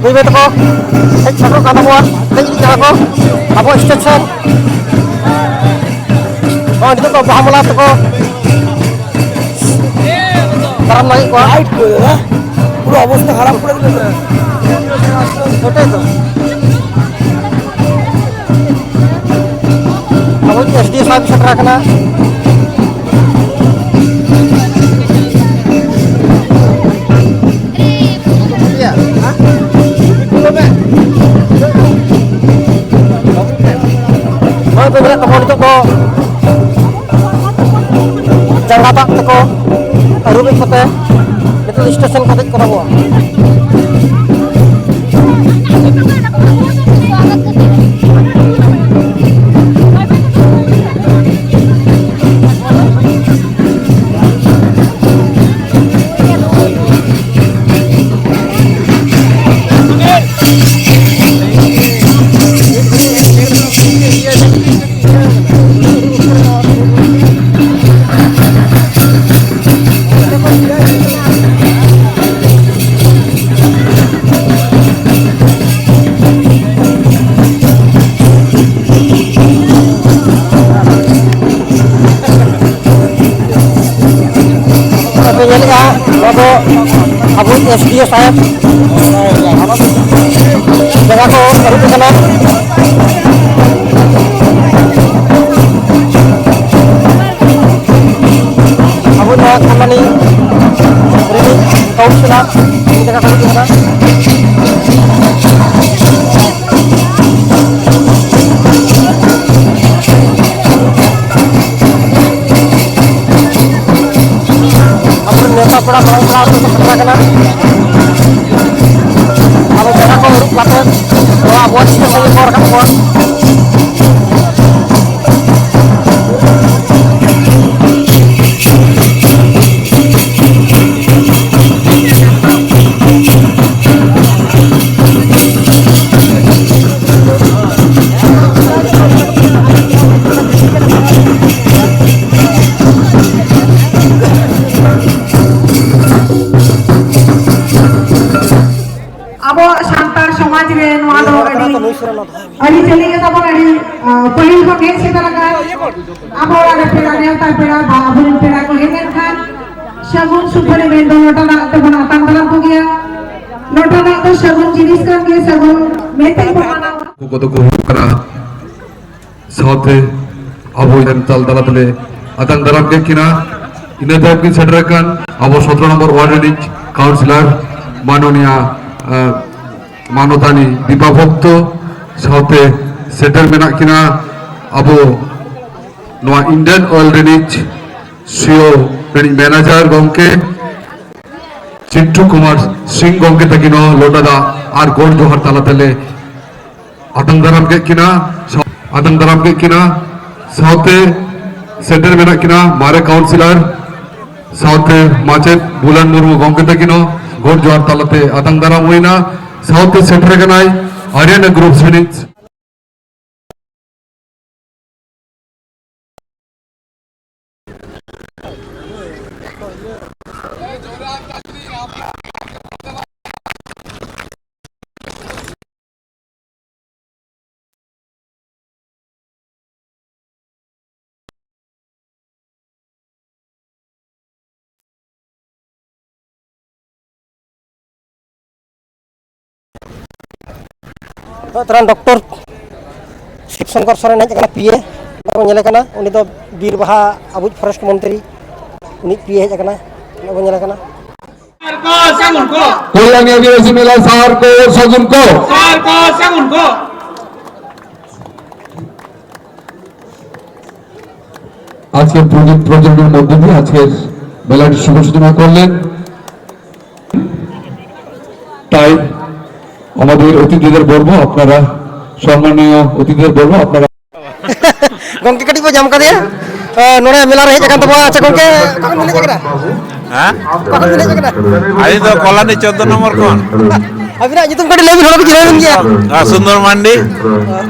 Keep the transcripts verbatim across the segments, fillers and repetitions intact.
ᱤᱵᱮ ᱛᱟᱠᱚ ᱦᱮᱡ ᱥᱮᱴᱮᱨᱚᱜ ᱠᱟᱱ ᱛᱟᱵᱚᱣᱟ, ᱦᱮᱡ ᱤᱫᱤᱜ ᱠᱟᱱᱟ ᱠᱚ ᱟᱵᱚ ᱥᱴᱮᱡ ᱥᱮᱫ᱾ ᱱᱚᱜᱼᱚᱭ ᱱᱤᱛᱚᱜ ᱫᱚ ᱵᱟᱦᱟ ᱢᱟᱞᱟ ᱛᱟᱠᱚ ᱫᱟᱨᱟᱢ ᱞᱟᱹᱜᱤᱫ ᱠᱚᱣᱟ᱾ ᱞᱟᱭᱤᱴ ᱠᱚ ᱯᱩᱨᱟᱹ ᱚᱵᱚᱥᱛᱟ ᱠᱷᱟᱨᱟᱯ ᱠᱚᱨᱮ ᱫᱤᱞᱟ᱾ ᱥᱮᱴᱮᱨ ᱫᱚ ᱟᱵᱚ ᱮᱥ ᱰᱤ ᱥᱟᱦᱮᱵ ᱥᱮᱴᱮᱨ ᱟᱠᱟᱱᱟ᱾ ᱱᱚᱜᱼᱚᱭ ᱯᱮ ᱧᱮᱞᱮᱫ ᱛᱟᱵᱚᱱ ᱱᱤᱛᱚᱜ ᱫᱚ ᱡᱟᱸᱜᱟ ᱫᱟᱜ ᱛᱮᱠᱚ ᱟᱹᱨᱩᱵᱮᱫ ᱠᱚᱛᱮ ᱱᱤᱛᱚᱜ ᱫᱚ ᱥᱴᱮᱥᱚᱱ ᱠᱚ ᱫᱮᱡ ᱠᱚ ᱛᱟᱵᱚᱱᱟ᱾ ᱯᱮ ᱧᱮᱞᱮᱜᱼᱟ, ᱱᱚᱣᱟ ᱫᱚ ᱟᱵᱚ ᱮᱥ ᱰᱤ ᱳ ᱥᱟᱦᱮᱵᱽ ᱡᱟᱸᱜᱟ ᱠᱚ ᱟᱹᱨᱩᱵ ᱠᱟᱱᱟ᱾ ᱟᱵᱚ ᱱᱚᱣᱟ ᱠᱚᱞᱟᱱᱤ ᱨᱤᱱᱤᱡ ᱠᱟᱣᱩᱱᱥᱤᱞᱟᱨ ᱩᱱᱤ ᱡᱟᱸᱜᱟ ᱠᱚ ᱟᱹᱨᱩᱵ ᱠᱟᱱᱟ᱾ ᱟᱵᱚᱨᱮᱱ ᱱᱮᱣᱛᱟ ᱯᱮᱲᱟ ᱢᱟᱨᱟᱝ ᱯᱮᱲᱟ ᱠᱚ ᱥᱮᱴᱮᱨ ᱟᱠᱟᱱᱟ᱾ ᱟᱵᱚ ᱡᱟᱸᱜᱟ ᱠᱚ ᱟᱹᱨᱩᱵ ᱠᱟᱛᱮ ᱱᱚᱣᱟ ᱟᱵᱚᱣᱟᱜ ᱥᱴᱮᱥᱚᱱ ᱨᱮᱠᱚ ᱨᱟᱠᱟᱵ ᱠᱚᱣᱟ᱾ ᱟᱵᱚ ᱥᱟᱱᱛᱟᱲ ᱥᱚᱢᱟᱡᱽ ᱨᱮ ᱱᱚᱣᱟ ᱫᱚ ᱟᱹᱰᱤ ᱟᱹᱨᱤᱪᱟᱹᱞᱤ ᱜᱮ ᱛᱟᱵᱚᱱ, ᱟᱹᱰᱤ, ᱟ, ᱯᱟᱹᱦᱤᱞ ᱠᱷᱚᱱ ᱦᱮᱡ ᱥᱮᱴᱮᱨ ᱟᱠᱟᱱ᱾ ᱟᱵᱚ ᱚᱲᱟᱜ ᱨᱮ ᱯᱮᱲᱟ ᱱᱮᱣᱛᱟ ᱯᱮᱲᱟ ᱵᱟ ᱟᱵᱚᱨᱮᱱ ᱯᱮᱲᱟ ᱠᱚ ᱦᱮᱡ ᱞᱮᱱᱠᱷᱟᱱ ᱥᱟᱹᱜᱩᱱ ᱥᱩᱯᱟᱹᱨᱤ ᱢᱮᱱᱫᱚ ᱞᱚᱴᱟ ᱫᱟᱜ ᱛᱮᱵᱚᱱ ᱟᱛᱟᱝ ᱫᱟᱨᱟᱢ ᱠᱚᱜᱮᱭᱟ᱾ ᱞᱚᱴᱟ ᱫᱟᱜ ᱫᱚ ᱥᱟᱹᱜᱩᱱ ᱡᱤᱱᱤᱥ ᱠᱟᱱ ᱜᱮᱭᱟ, ᱥᱟᱹᱜᱩᱱ ᱢᱮᱱᱛᱮ ᱵᱚᱱ ᱢᱟᱱᱟᱣᱟ᱾ ᱠᱚᱫᱚ ᱠᱚ ᱦᱩᱭᱩᱜ ᱠᱟᱱᱟ᱾ ᱥᱟᱶᱛᱮ ᱟᱵᱚ ᱮᱱᱮᱢ ᱛᱟᱞ ᱛᱟᱞᱟ ᱛᱮᱞᱮ ᱟᱛᱟᱝ ᱫᱟᱨᱟᱢ ᱠᱮᱫ ᱠᱤᱱᱟ᱾ ᱤᱱᱟᱹ ᱛᱟᱭᱚᱢ ᱠᱤᱱ ᱥᱮᱴᱮᱨ ᱟᱠᱟᱱ ᱟᱵᱚ ᱥᱚᱛᱨᱚ ᱱᱚᱢᱵᱚᱨ ᱣᱟᱨᱰ ᱨᱤᱱᱤᱡ ᱠᱟᱣᱩᱱᱥᱤᱞᱟᱨ ᱢᱟᱱᱚᱱᱤᱭᱟ, ᱟᱸ, ᱢᱟᱱᱚᱛᱟᱱᱤ ᱫᱤᱯᱟ ᱵᱷᱚᱠᱛᱚ, ᱥᱟᱶᱛᱮ ᱥᱮᱴᱮᱨ ᱢᱮᱱᱟᱜ ᱠᱤᱱᱟ ᱟᱵᱚ ᱱᱚᱣᱟ ᱤᱱᱰᱤᱭᱟᱱ ᱚᱭᱮᱞ ᱨᱤᱱᱤᱡ ᱥᱤᱭᱳ ᱨᱤᱱᱤᱡ ᱢᱮᱱᱮᱡᱟᱨ ᱜᱚᱢᱠᱮ ᱪᱤᱱᱴᱩ ᱠᱩᱢᱟᱨ ᱥᱤᱝ ᱜᱚᱢᱠᱮ ᱛᱟᱹᱠᱤᱱ ᱦᱚᱸ ᱞᱚᱴᱟ ᱫᱟᱜ ᱟᱨ ᱜᱚᱰ ᱡᱚᱦᱟᱨ ᱛᱟᱞᱟ ᱛᱮᱞᱮ ᱟᱛᱟᱝ ᱫᱟᱨᱟᱢ ᱠᱮᱫ ᱠᱤᱱᱟ, ᱟᱛᱟᱝ ᱫᱟᱨᱟᱢ ᱠᱮᱫ ᱠᱤᱱᱟ᱾ ᱥᱟᱶᱛᱮ ᱥᱮᱴᱮᱨ ᱢᱮᱱᱟᱜ ᱠᱤᱱᱟ ᱢᱟᱨᱮ ᱠᱟᱣᱩᱱᱥᱤᱞᱟᱨ, ᱥᱟᱶᱛᱮ ᱢᱟᱪᱮᱫ ᱵᱩᱞᱟᱱ ᱢᱩᱨᱢᱩ ᱜᱚᱢᱠᱮ ᱛᱟᱹᱠᱤᱱ ᱦᱚᱸ ᱜᱚᱰ ᱡᱚᱦᱟᱨ ᱛᱟᱞᱟᱛᱮ ᱟᱛᱟᱝ ᱫᱟᱨᱟᱢ ᱦᱩᱭᱱᱟ᱾ ᱥᱟᱶᱛᱮ ᱥᱮᱴᱮᱨ ᱟᱠᱟᱱᱟᱭ ᱟᱨᱭᱟᱱᱟ ᱜᱨᱩᱯ ᱨᱤᱱᱤᱡ ᱛᱚ, ᱛᱚᱨᱟᱱ ᱰᱚᱠᱴᱚᱨ ᱥᱤᱵ ᱥᱚᱝᱠᱚᱨ ᱥᱚᱨᱮᱱ ᱦᱮᱡ ᱟᱠᱟᱱᱟ, ᱯᱤ ᱮ᱾ ᱵᱚᱱ ᱧᱮᱞᱮ ᱠᱟᱱᱟ, ᱩᱱᱤ ᱫᱚ ᱵᱤᱨ ᱵᱟᱦᱟ ᱟᱵᱚᱭᱤᱡ ᱯᱷᱚᱨᱮᱥᱴ ᱢᱚᱱᱛᱨᱤ, ᱩᱱᱤ ᱯᱤ ᱮ ᱦᱮᱡ ᱟᱠᱟᱱᱟ, ᱱᱚᱜᱼᱚᱭ ᱵᱚᱱ ᱧᱮᱞᱮ ᱠᱟᱱᱟ᱾ ᱠᱚᱞᱭᱟᱱᱤ ᱟᱹᱫᱤᱵᱟᱹᱥᱤ ᱢᱮᱞᱟ ᱥᱟᱨ ᱠᱚ ᱥᱟᱹᱜᱩᱱ ᱠᱚ᱾ আজকের প্রদীপ প্রজ্বলনের মধ্য দিয়ে আজকের মেলাটি শুভ সূচনা করলেন। তাই আমাদের অতিথিদের বলবো, আপনারা, সম্মানীয় অতিথিদের বলবো, আপনারা ᱜᱚᱝᱠᱮ ᱠᱟᱹᱴᱤᱡ ᱵᱚ ᱧᱟᱢ ᱠᱟᱫᱮᱭᱟ᱾ ᱮ, ᱱᱚᱰᱮ ᱢᱮᱞᱟ ᱨᱮ ᱦᱮᱡ ᱟᱠᱟᱱ ᱛᱟᱵᱚᱱᱟ᱾ ᱟᱪᱪᱷᱟ ᱜᱚᱝᱠᱮ, ᱚᱠᱟ ᱠᱷᱚᱱ ᱵᱤᱱ ᱦᱮᱡ ᱟᱠᱟᱱᱟ? ᱦᱮᱸ? ᱚᱠᱟ ᱠᱷᱚᱱ ᱵᱤᱱ ᱦᱮᱡ ᱟᱠᱟᱱᱟ? ᱟᱹᱞᱤᱧ ᱫᱚ ᱠᱚᱞᱟᱱᱤ ᱪᱳᱫᱽᱫᱳ ᱱᱚᱢᱵᱚᱨ ᱠᱷᱚᱱ᱾ ᱟᱹᱵᱤᱱᱟᱜ ᱧᱩᱛᱩᱢ ᱠᱟᱹᱴᱤᱡ ᱞᱟᱹᱭ ᱵᱤᱱ, ᱦᱚᱲ ᱠᱚ ᱪᱤᱱᱦᱟᱹᱣ ᱵᱤᱱ ᱜᱮᱭᱟ᱾ ᱟᱨ ᱥᱩᱱᱫᱚᱨ ᱢᱟᱱᱰᱤ᱾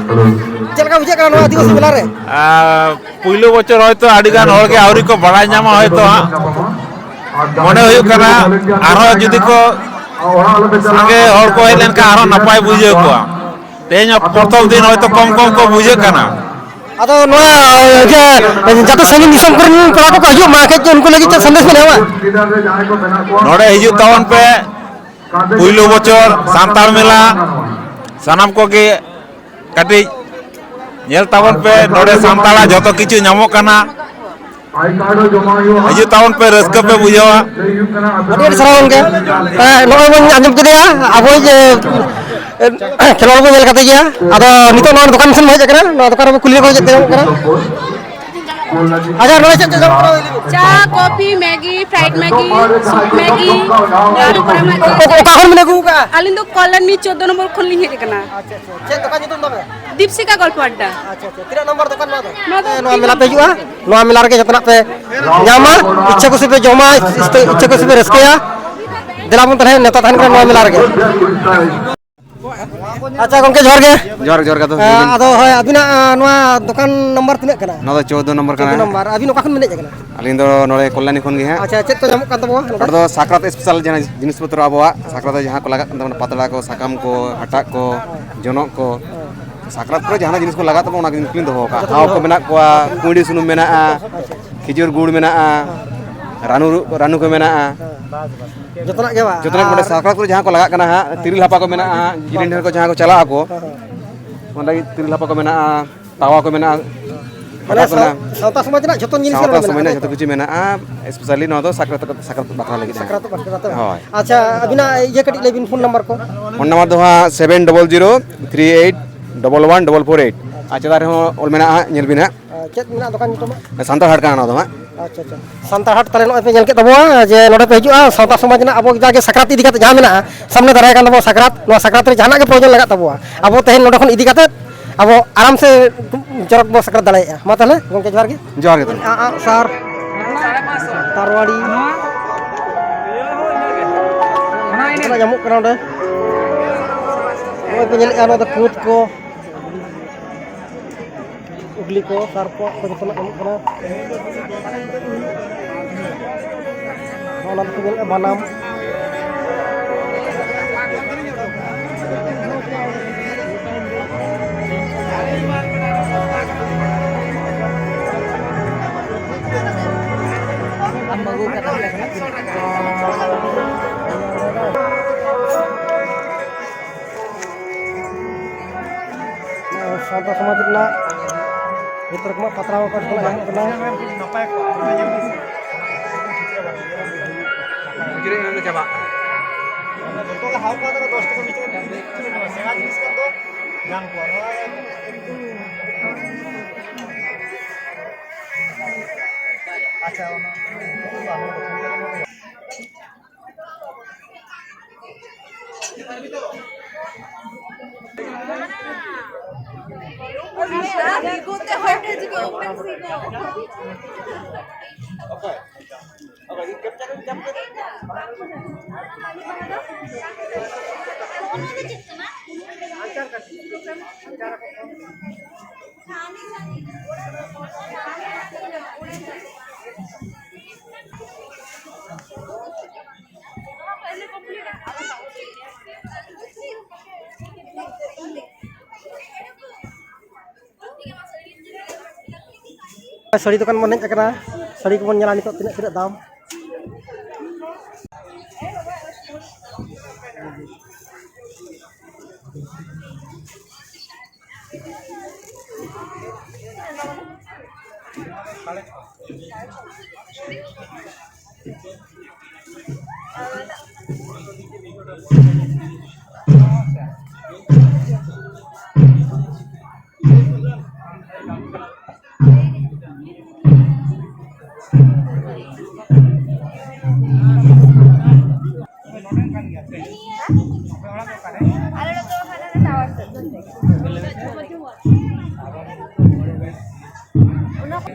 ᱪᱮᱫ ᱞᱮᱠᱟ ᱵᱩᱡᱷᱟᱹᱜ ᱠᱟᱱᱟ ᱱᱚᱣᱟ ᱟᱹᱫᱤᱵᱟᱹᱥᱤ ᱢᱮᱞᱟ ᱨᱮ? ᱟᱨ ᱯᱩᱭᱞᱩ ᱵᱚᱪᱷᱚᱨ ᱦᱚᱭᱛᱳ ᱟᱹᱰᱤ ᱜᱟᱱ ᱦᱚᱲ ᱜᱮ ᱟᱹᱣᱨᱤ ᱠᱚ ᱵᱟᱲᱟᱭ ᱧᱟᱢᱟ ᱦᱚᱭᱛᱳ ᱦᱟᱸᱜ᱾ ᱢᱚᱱᱮ ᱦᱩᱭᱩᱜ ᱠᱟᱱᱟ ᱟᱨᱦᱚᱸ ᱡᱩᱫᱤ ᱠᱚ ᱥᱟᱸᱜᱮ ᱦᱚᱲ ᱠᱚ ᱦᱮᱡ ᱞᱮᱱᱠᱷᱟᱱ ᱟᱨᱦᱚᱸ ᱱᱟᱯᱟᱭ ᱵᱩᱡᱷᱟᱹᱣ ᱠᱚᱜᱼᱟ᱾ ᱛᱮᱦᱮᱧ ᱯᱨᱚᱛᱷᱚᱢ ᱫᱤᱱ ᱦᱚᱭᱛᱳ ᱠᱚᱢ ᱠᱚᱢ ᱠᱚ ᱵᱩᱡᱷᱟᱹᱜ ᱠᱟᱱᱟ᱾ ᱟᱫᱚ ᱱᱚᱣᱟ, ᱤᱭᱟᱹ, ᱡᱟᱛᱮ ᱥᱟᱺᱜᱤᱧ ᱫᱤᱥᱚᱢ ᱠᱚᱨᱮᱱ ᱯᱮᱲᱟ ᱠᱚᱠᱚ ᱦᱤᱡᱩᱜ ᱢᱟ, ᱠᱟᱹᱡ ᱩᱱᱠᱩ ᱞᱟᱹᱜᱤᱫ ᱪᱮᱫ ᱥᱟᱸᱫᱮᱥ ᱵᱮᱱ ᱮᱢᱟ? ᱱᱚᱰᱮ ᱦᱤᱡᱩᱜ ᱛᱟᱵᱚᱱ ᱯᱮ, ᱯᱩᱭᱞᱩ ᱵᱚᱪᱷᱚᱨ ᱥᱟᱱᱛᱟᱲ ᱢᱮᱞᱟ, ᱥᱟᱱᱟᱢ ᱠᱚᱜᱮ ᱠᱟᱹᱴᱤᱡ ᱧᱮᱞ ᱛᱟᱵᱚᱱ ᱯᱮ, ᱱᱚᱰᱮ ᱥᱟᱱᱛᱟᱲᱟᱜ ᱡᱚᱛᱚ ᱠᱤᱪᱷᱩ ᱧᱟᱢᱚᱜ ᱠᱟᱱᱟ᱾ ᱦᱤᱡᱩᱜ ᱛᱟᱵᱚᱱ ᱯᱮ, ᱨᱟᱹᱥᱠᱟᱹ ᱯᱮ ᱵᱩᱡᱷᱟᱹᱣᱟ᱾ ᱟᱹᱰᱤ ᱟᱹᱰᱤ ᱥᱟᱨᱦᱟᱣ ᱜᱚᱢᱠᱮ᱾ ᱦᱮᱸ, ᱱᱚᱜᱼᱚᱭ ᱵᱚᱱ ᱟᱸᱡᱚᱢ ᱠᱮᱫᱮᱭᱟ ᱟᱵᱚᱭᱤᱡ, ᱮ, ᱠᱷᱮᱞᱣᱟᱲ ᱵᱚᱱ ᱧᱮᱞ ᱠᱟᱫᱮ ᱜᱮᱭᱟ᱾ ᱟᱫᱚ ᱱᱤᱛᱚᱜ ᱱᱚᱣᱟ ᱫᱚᱠᱟᱱ ᱥᱮᱱ ᱵᱚᱱ ᱦᱮᱡ ᱟᱠᱟᱱᱟ, ᱱᱚᱣᱟ ᱫᱚᱠᱟᱱ ᱨᱮᱵᱚᱱ ᱠᱩᱞᱤ ᱞᱮᱠᱚ ᱪᱮᱫ ᱠᱚ ᱧᱟᱢᱚᱜ ᱠᱟᱱᱟ᱾ ᱟᱪᱪᱷᱟ, ᱱᱚᱰᱮ ᱪᱮᱫ ᱪᱮᱫ ᱧᱟᱢᱚᱜ ᱠᱟᱱᱟ? ᱪᱟ, ᱠᱚᱯᱷᱤ, ᱢᱮᱜᱤ, ᱯᱷᱨᱟᱭᱤᱰ ᱢᱮᱜᱤ, ᱥᱩᱯ ᱢᱮᱜᱤ, ᱟᱨ ᱚᱠᱟ ᱨᱮᱱᱟᱜ ᱚᱠᱟ, ᱚᱠᱟ ᱠᱷᱚᱱ ᱵᱤᱱ ᱟᱹᱜᱩ ᱠᱟᱜᱼᱟ? ᱟᱹᱞᱤᱧ ᱫᱚ ᱠᱚᱞᱞᱟᱱᱤ ᱪᱳᱫᱽᱫᱳ ᱱᱚᱢᱵᱚᱨ ᱠᱷᱚᱱ ᱞᱤᱧ ᱦᱮᱡ ᱟᱠᱟᱱᱟ᱾ ᱟᱪᱪᱷᱟ, ᱟᱪᱪᱷᱟ᱾ ᱪᱮᱫ ᱫᱚᱠᱟᱱ ᱧᱩᱛᱩᱢ ᱛᱟᱵᱮᱱ? ᱫᱤᱯᱥᱤᱠᱟ ᱜᱚᱞᱯᱚ ᱟᱰᱰᱟ᱾ ᱟᱪᱪᱷᱟ, ᱟᱪᱪᱷᱟ᱾ ᱛᱤᱱᱟᱹᱜ ᱱᱚᱢᱵᱚᱨ ᱫᱚᱠᱟᱱ ᱱᱚᱣᱟ ᱫᱚ? ᱱᱚᱣᱟ ᱫᱚ ᱮ, ᱱᱚᱣᱟ ᱢᱮᱞᱟ ᱯᱮ ᱦᱤᱡᱩᱜᱼᱟ, ᱱᱚᱣᱟ ᱢᱮᱞᱟ ᱨᱮᱜᱮ ᱡᱚᱛᱚᱱᱟᱜ ᱯᱮ ᱧᱟᱢᱟ, ᱤᱪᱪᱷᱟᱹ ᱠᱩᱥᱤ ᱯᱮ ᱡᱚᱢᱟ, ᱤᱪᱪᱷᱟᱹ ᱠᱩᱥᱤ ᱯᱮ ᱨᱟᱹᱥᱠᱟᱹᱭᱟ᱾ ᱫᱮᱞᱟ ᱵᱚᱱ ᱛᱟᱦᱞᱮ ᱱᱮᱣᱛᱟ ᱛᱟᱦᱮᱱ ᱠᱟᱱᱟ ᱱᱚᱣᱟ ᱢᱮᱞᱟ ᱨᱮᱜᱮ᱾ ᱟᱪᱪᱷᱟ ᱜᱚᱝᱠᱮ, ᱡᱚᱦᱟᱨ ᱜᱮ᱾ ᱡᱚᱦᱟᱨ, ᱡᱚᱦᱟᱨ ᱜᱮ, ᱟᱫᱚ ᱮ, ᱞᱟᱹᱭ ᱵᱤᱱ᱾ ᱟᱫᱚ ᱦᱳᱭ, ᱟᱹᱵᱤᱱᱟᱜ, ᱮ, ᱱᱚᱣᱟ ᱫᱚᱠᱟᱱ ᱱᱟᱢᱵᱟᱨ ᱛᱤᱱᱟᱹᱜ ᱠᱟᱱᱟ? ᱱᱚᱣᱟ ᱫᱚ ᱪᱳᱫᱽᱫᱳ ᱱᱚᱢᱵᱚᱨ ᱠᱟᱱᱟ᱾ ᱪᱳᱫᱽᱫᱳ ᱱᱟᱢᱵᱟᱨ᱾ ᱟᱹᱵᱤᱱ ᱚᱠᱟ ᱠᱷᱚᱱ ᱵᱤᱱ ᱦᱮᱡ ᱟᱠᱟᱱᱟ? ᱟᱹᱞᱤᱧ ᱫᱚ ᱱᱚᱰᱮ ᱠᱚᱞᱞᱟᱱᱤ ᱠᱷᱚᱱ ᱜᱮ ᱦᱟᱸᱜ᱾ ᱟᱪᱪᱷᱟ, ᱪᱮᱫ ᱠᱚ ᱧᱟᱢᱚᱜ ᱠᱟᱱ ᱛᱟᱵᱚᱣᱟ ᱱᱚᱰᱮ? ᱱᱚᱰᱮ ᱫᱚ ᱥᱟᱠᱨᱟᱛ ᱥᱯᱮᱥᱟᱞ ᱡᱟᱦᱟᱸ ᱡᱤᱱᱤᱥ ᱯᱚᱛᱨᱚ ᱟᱵᱚᱣᱟᱜ ᱥᱟᱠᱨᱟᱛ ᱨᱮ ᱡᱟᱦᱟᱸ ᱠᱚ ᱞᱟᱜᱟᱜ ᱠᱟᱱ ᱛᱟᱵᱚᱱᱟ, ᱯᱟᱛᱲᱟ ᱠᱚ, ᱥᱟᱠᱟᱢ ᱠᱚ, ᱦᱟᱴᱟᱜ ᱠᱚ, ᱡᱚᱱᱚᱜ ᱠᱚ, ᱥᱟᱠᱨᱟᱛ ᱠᱚᱨᱮ ᱡᱟᱦᱟᱸᱱᱟᱜ ᱡᱤᱱᱤᱥ ᱠᱚ ᱞᱟᱜᱟᱜ ᱛᱟᱵᱚᱱᱟ, ᱚᱱᱟ ᱡᱤᱱᱤᱥ ᱠᱚᱞᱤᱧ ᱫᱚᱦᱚ ᱠᱟᱜᱼᱟ᱾ ᱡᱚᱛᱚ ᱦᱟᱣ ᱠᱚ ᱫᱚᱦᱚ᱾ ᱢᱮᱱᱟᱜ ᱠᱚᱣᱟ, ᱠᱩᱸᱭᱰᱤ ᱥᱩᱱᱩᱢ ᱢᱮᱱᱟᱜᱼᱟ, ᱠᱷᱤᱡᱩᱨ ᱜᱩᱲ ᱢᱮᱱᱟᱜᱼᱟ, ᱨᱟᱱᱩ, ᱨᱟᱱᱩ ᱠᱚ ᱢᱮᱱᱟᱜᱼᱟ᱾ ᱡᱚᱛᱚᱱᱟᱜ ᱜᱮ ᱵᱟᱝ? ᱡᱚᱛᱚᱱᱟᱜ ᱜᱮ ᱱᱚᱰᱮ ᱟᱨ ᱥᱟᱠᱨᱟᱛ ᱠᱚᱨᱮ ᱡᱟᱦᱟᱸ ᱠᱚ ᱞᱟᱜᱟᱜ ᱠᱟᱱᱟ ᱦᱟᱸᱜ, ᱛᱤᱨᱤᱞ ᱦᱟᱯᱟ ᱠᱚ ᱢᱮᱱᱟᱜᱼᱟ ᱦᱟᱸᱜ, ᱡᱤᱞᱤᱧ ᱰᱷᱮᱨ ᱠᱚ ᱡᱟᱦᱟᱸ ᱠᱚ ᱪᱟᱞᱟᱜ ᱟᱠᱚ, ᱦᱮᱸ, ᱦᱮᱸ᱾ ᱚᱸᱰᱮ ᱜᱮ ᱛᱤᱨᱤᱞ ᱦᱟᱯᱟ ᱠᱚ ᱢᱮᱱᱟᱜᱼᱟ, ᱛᱟᱣᱟ ᱠᱚ ᱢᱮᱱᱟᱜᱼᱟ᱾ ᱢᱟᱱᱮ ᱦᱟᱴᱟᱜ ᱠᱚ ᱥᱟᱶ-, ᱢᱮᱱᱟᱜᱼᱟ᱾ ᱥᱟᱶᱛᱟ ᱥᱚᱢᱟᱡᱽ ᱨᱮᱱᱟᱜ ᱡᱷᱚᱛᱚ ᱡᱤᱱᱤᱥ ᱜᱮ ᱥᱟᱶᱛᱟ ᱱᱚᱰᱮ ᱥᱚᱢᱟᱡᱽ ᱢᱮᱱᱟᱜᱼᱟ? ᱨᱮᱱᱟᱜ ᱡᱷᱚᱛᱚ ᱠᱤᱪᱷᱩ ᱢᱮᱱᱟᱜᱼᱟ, specially ᱱᱚᱣᱟ ᱫᱚ ᱥᱟᱠᱨᱟᱛ, ᱥᱟᱠᱨᱟᱛ ᱵᱟᱠᱷᱨᱟ ᱞᱟᱹᱜᱤᱫ ᱦᱟᱸᱜ᱾ ᱥᱟᱠᱨᱟᱛ ᱵᱟᱠᱷᱨᱟ ᱛᱮ? ᱦᱳᱭ᱾ ᱟᱪᱪᱷᱟ, ᱟᱹᱵᱤᱱᱟᱜ ᱤᱭᱟᱹ ᱠᱟᱹᱴᱤᱡ ᱞᱟᱹᱭ ᱵᱤᱱ, ᱯᱷᱳᱱ ᱱᱟᱢᱵᱟᱨ ᱠᱚ᱾ ᱯᱷᱳᱱ ᱱᱟᱢᱵᱟᱨ ᱫᱚ ᱦᱟᱸᱜ seven double zero three eight double one double four eight᱾ ᱟᱨ ᱪᱮᱛᱟᱱ ᱨᱮᱦᱚᱸ ᱚᱞ ᱢᱮᱱᱟᱜᱼᱟ ᱦᱟᱸᱜ, ᱧᱮᱞ ᱵᱤᱱ ᱦᱟᱸᱜ᱾ ᱟᱨ ᱪᱮᱫ ᱢᱮᱱᱟᱜᱼᱟ ᱫᱚᱠᱟᱱ ᱧᱩᱛᱩᱢ? ᱥᱟᱱᱛᱟᱲ ᱦᱟᱴ ᱠᱟᱱᱟ ᱱᱚᱣᱟ ᱫᱚ ᱦᱟᱸᱜ᱾ ᱟᱪᱪᱷᱟ, ᱟᱪᱪᱷᱟ᱾ ᱥᱟᱱᱛᱟᱲ ᱦᱟᱴ ᱛᱟᱦᱞᱮ ᱱᱚᱜᱼᱚᱭ ᱯᱮ ᱧᱮᱞ ᱠᱮᱫ ᱛᱟᱵᱚᱣᱟ ᱡᱮ ᱱᱚᱰᱮ ᱯᱮ ᱦᱤᱡᱩᱜᱼᱟ, ᱥᱟᱶᱛᱟ ᱥᱚᱢᱟᱡᱽ ᱨᱮᱱᱟᱜ ᱟᱵᱚ ᱡᱟᱜᱮ ᱥᱟᱠᱨᱟᱛ ᱤᱫᱤ ᱠᱟᱛᱮ ᱡᱟᱦᱟᱸ ᱢᱮᱱᱟᱜᱼᱟ, ᱥᱟᱢᱱᱮ ᱫᱟᱨᱟᱭ ᱠᱟᱱ ᱛᱟᱵᱚᱱᱟ ᱥᱟᱠᱨᱟᱛ, ᱱᱚᱣᱟ ᱥᱟᱠᱨᱟᱛ ᱨᱮ ᱡᱟᱦᱟᱱᱟᱜ ᱜᱮ ᱯᱨᱚᱭᱳᱡᱚᱱ ᱞᱟᱜᱟᱜ ᱛᱟᱵᱚᱣᱟ, ᱟᱵᱚ ᱛᱮᱦᱮᱧ ᱱᱚᱰᱮ ᱠᱷᱚᱱ ᱤᱫᱤ ᱠᱟᱛᱮ ᱟᱵᱚ ᱟᱨᱟᱢ ᱥᱮ ᱪᱚᱨᱚᱠ ᱵᱚ ᱥᱟᱠᱨᱟᱛ ᱫᱟᱲᱮᱭᱟᱜᱼᱟ᱾ ᱢᱟ ᱛᱟᱦᱞᱮ ᱜᱚᱢᱠᱮ ᱡᱚᱦᱟᱨ ᱜᱮ᱾ ᱡᱚᱦᱟᱨ ᱜᱮ ᱛᱟᱦᱞᱮ᱾ ᱟᱸᱜ, ᱟᱸᱜ, ᱥᱟᱨ, ᱛᱟᱨᱣᱟᱲᱤ, ᱡᱚᱛᱚᱱᱟᱜ ᱧᱟᱢᱚᱜ ᱠᱟᱱᱟ ᱱᱚᱰᱮ᱾ ᱱᱚᱜᱼᱚᱭ ᱯᱮ ᱧᱮᱞᱮᱫᱼᱟ, ᱱᱚᱣᱟ ᱫᱚ ᱠᱩᱫ ᱠᱚ᱾ ᱩᱜᱽᱞᱤ ᱠᱚ, ᱛᱟᱨᱯᱚᱨ ᱠᱚ ᱡᱚᱛᱚᱱᱟᱜ ᱧᱟᱢᱚᱜ ᱠᱟᱱᱟ᱾ ᱱᱚᱜᱼᱚ ᱱᱟ ᱫᱚᱠᱚ ᱧᱮᱞᱮᱫᱼᱟ ᱵᱟᱱᱟᱢ᱾ ᱥᱟᱶᱛᱟ ᱥᱚᱢᱟᱡᱽ ᱨᱮᱱᱟᱜ ᱡᱚᱛᱚ ᱨᱚᱠᱚᱢᱟᱜ ᱯᱟᱛᱲᱟ ᱠᱚ ᱧᱟᱢᱚᱜ ᱠᱟᱱᱟ᱾ ᱱᱟᱯᱟᱭ ᱠᱚᱜᱼᱟ᱾ ᱠᱷᱩᱪᱨᱟᱹ ᱮᱢ ᱪᱟᱵᱟᱜ ᱠᱟᱱᱟ᱾ ᱡᱚᱛᱚ ᱜᱮ ᱦᱟᱣ ᱠᱚ ᱫᱚᱥ ᱴᱟᱠᱟ ᱵᱷᱤᱛᱤᱨ ᱨᱮ ᱥᱮᱬᱟ ᱡᱤᱱᱤᱥ ᱠᱟᱱ ᱫᱚ ᱧᱟᱢ ᱠᱚᱣᱟ᱾ ᱱᱚᱣᱟ ᱮᱠᱫᱚᱢ ᱟᱪᱪᱷᱟ, ᱚᱱᱟ ᱥᱟᱹᱲᱤ ᱫᱚᱠᱟᱱ ᱵᱚᱱ ᱦᱮᱡ ᱟᱠᱟᱱᱟ, ᱥᱟᱹᱲᱤ ᱠᱚᱵᱚᱱ ᱧᱮᱞᱟ ᱱᱤᱛᱚᱜ ᱛᱤᱱᱟᱹᱜ ᱛᱤᱱᱟᱹᱜ ᱫᱟᱢ᱾ ᱟᱞᱮ ᱫᱚ ᱦᱟᱱᱟ ᱴᱟᱣᱟᱨ ᱥᱮᱫ ᱫᱚ᱾ ᱚᱱᱟ ᱠᱚ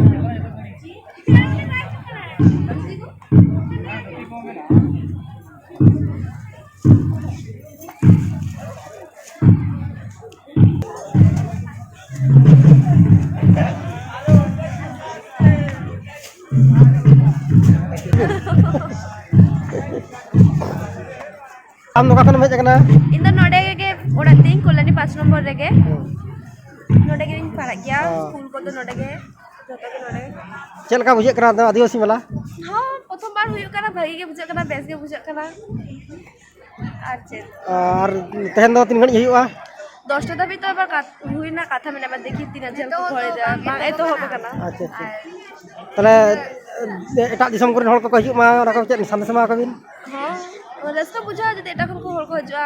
ᱟᱢ ᱫᱚ ᱚᱠᱟ ᱠᱷᱚᱱᱮᱢ ᱦᱮᱡ ᱟᱠᱟᱱᱟ? ᱤᱧ ᱫᱚ ᱱᱚᱰᱮ ᱜᱮ ᱚᱲᱟᱜ ᱛᱤᱧ, ᱠᱚᱞᱟᱱᱤ ᱯᱟᱸᱪ ᱱᱚᱢᱵᱚᱨ ᱨᱮᱜᱮ᱾ ᱱᱚᱰᱮ ᱜᱮᱞᱤᱧ ᱯᱟᱲᱦᱟᱜ ᱜᱮᱭᱟ, ᱚ᱾ ᱥᱠᱩᱞ ᱠᱚᱫᱚ ᱱᱚᱰᱮ ᱜᱮ, ᱡᱚᱛᱚ ᱜᱮ ᱱᱚᱰᱮ᱾ ᱪᱮᱫ ᱞᱮᱠᱟ ᱵᱩᱡᱷᱟᱹᱜ ᱠᱟᱱᱟ ᱟᱹᱫᱤᱵᱟᱹᱥᱤ ᱢᱮᱞᱟ? ᱦᱚᱸ, ᱯᱨᱚᱛᱷᱚᱢ ᱵᱟᱨ ᱦᱩᱭᱩᱜ ᱠᱟᱱᱟ, ᱵᱷᱟᱹᱜᱤ ᱜᱮ ᱵᱩᱡᱷᱟᱹᱜ ᱠᱟᱱᱟ, ᱵᱮᱥ ᱜᱮ ᱵᱩᱡᱷᱟᱹᱜ ᱠᱟᱱᱟ᱾ ᱟᱨ ᱪᱮᱫ? ᱟᱨ ᱛᱮᱦᱮᱧ ᱫᱚ ᱛᱤᱱ ᱜᱷᱟᱹᱲᱤᱡ ᱦᱩᱭᱩᱜᱼᱟ? ᱫᱚᱥᱴᱟ ᱫᱷᱟᱹᱵᱤᱡ ᱛᱚ ᱟᱵᱟᱨ ᱠᱟᱛ-, ᱦᱩᱭᱱᱟ ᱠᱟᱛᱷᱟ ᱢᱮᱱᱟᱜᱼᱟ, ᱟᱵᱟᱨ ᱫᱮᱠᱷᱤ ᱛᱤᱱᱟᱹᱜ ᱡᱷᱟᱹᱞ ᱠᱚ ᱦᱚᱲ ᱮᱫᱟ, ᱵᱟᱝ ᱮᱛᱚᱦᱚᱵ ᱟᱠᱟᱱᱟ᱾ ᱟᱪᱪᱷᱟ, ᱟᱪᱪᱷᱟ᱾ ᱛᱟᱦᱞᱮ ᱮᱴᱟᱜ ᱫᱤᱥᱚᱢ ᱠᱚᱨᱮᱱ ᱦᱚᱲ ᱠᱚᱠᱚ ᱦᱤᱡᱩᱜ ᱢᱟ, ᱚᱱᱟ ᱠᱚ ᱪᱮᱫ ᱥᱟᱸᱫᱮᱥ ᱮᱢᱟ ᱠᱚᱵᱤᱱ? ᱦᱚᱸ, ᱨᱟᱹᱥᱠᱟᱹ ᱵᱩᱡᱷᱟᱹᱜᱼᱟ ᱡᱩᱫᱤ ᱮᱴᱟᱜ ᱠᱷᱚᱱ ᱠᱚ ᱦᱚᱲ ᱠᱚ ᱦᱤᱡᱩᱜᱼᱟ,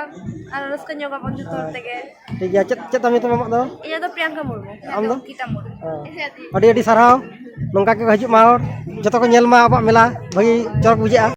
ᱟᱨ ᱨᱟᱹᱥᱠᱟᱹ ᱧᱚᱜ ᱟᱵᱚᱱ ᱡᱚᱛᱚ ᱦᱚᱲ ᱛᱮᱜᱮ᱾ ᱴᱷᱤᱠ ᱜᱮᱭᱟ, ᱪᱮᱫ, ᱪᱮᱫ ᱛᱟᱢ ᱧᱩᱛᱩᱢ ᱟᱢᱟᱜ ᱫᱚ? ᱤᱧᱟᱹᱜ ᱫᱚ ᱯᱨᱤᱭᱟᱝᱠᱟ ᱢᱩᱨᱢᱩ᱾ ᱟᱢ ᱫᱚ? ᱚᱝᱠᱤᱛᱟ ᱢᱩᱨᱢᱩ᱾ ᱦᱮᱸ᱾ ᱟᱹᱰᱤ ᱟᱹᱰᱤ ᱥᱟᱨᱦᱟᱣ, ᱱᱚᱝᱠᱟ ᱜᱮ ᱦᱤᱡᱩᱜ ᱢᱟ ᱦᱚᱲ, ᱡᱚᱛᱚ ᱠᱚ ᱧᱮᱞ ᱢᱟ ᱟᱵᱚᱣᱟᱜ ᱢᱮᱞᱟ, ᱵᱷᱟᱹᱜᱤ ᱪᱚᱨᱚᱠ ᱵᱩᱡᱷᱟᱹᱜᱼᱟ᱾